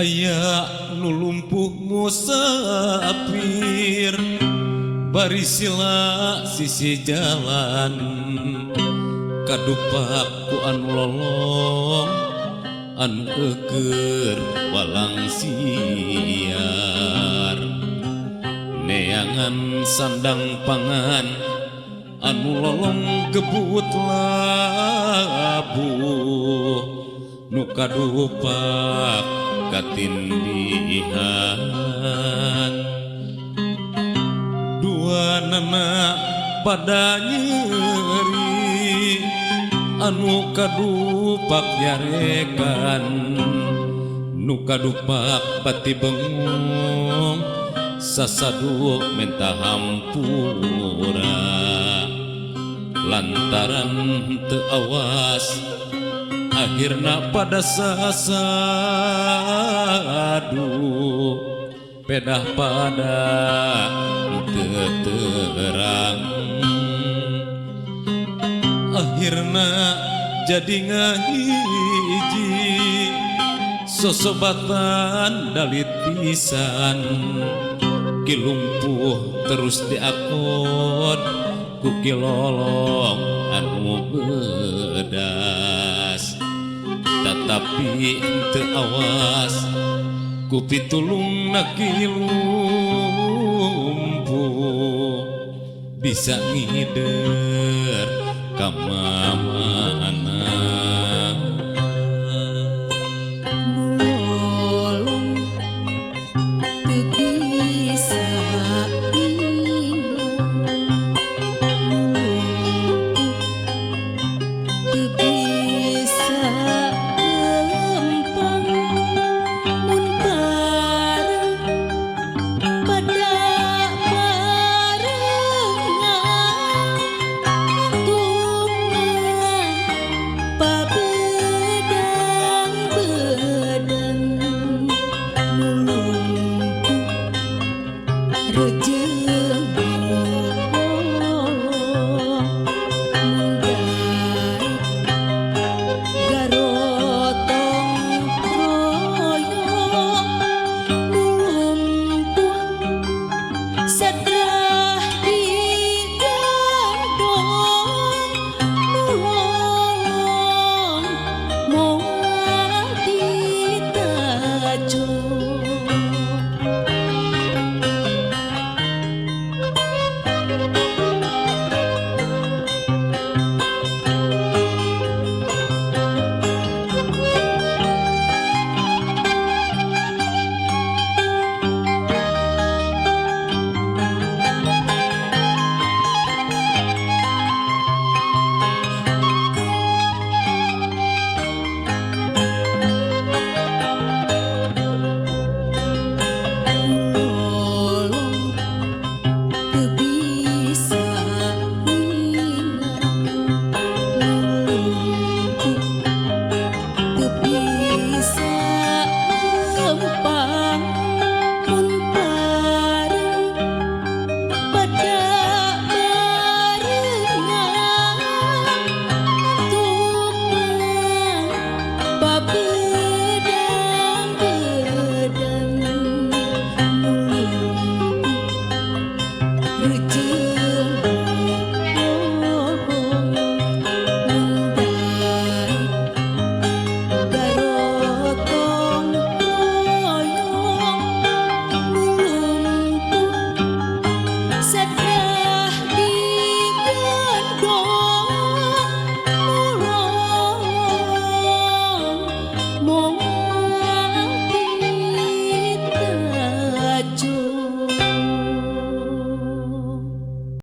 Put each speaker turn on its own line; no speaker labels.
Aya nu lumpuh musafir bari sila sisi jalan, kadupak ku anu lolong anu eueur walang siar, neangan sandang pangan. Anu lolong gebut labuh, nu kadupak katindihan. Dua nana pada nyeri, anu kadupak nyarekan, nu kadupak bati bengong sasadu menta hampura lantaran teu awas. Akhirna pada sasadu pedah pada teu terang, akhirna jadi ngahiji sosobatan dalit pisan. Ki lumpuh terus diakon ku Ki Lolong anu bedas, tetapi teu awas ku pitulungna Ki Lumpuh bisa ngider ka Mamang.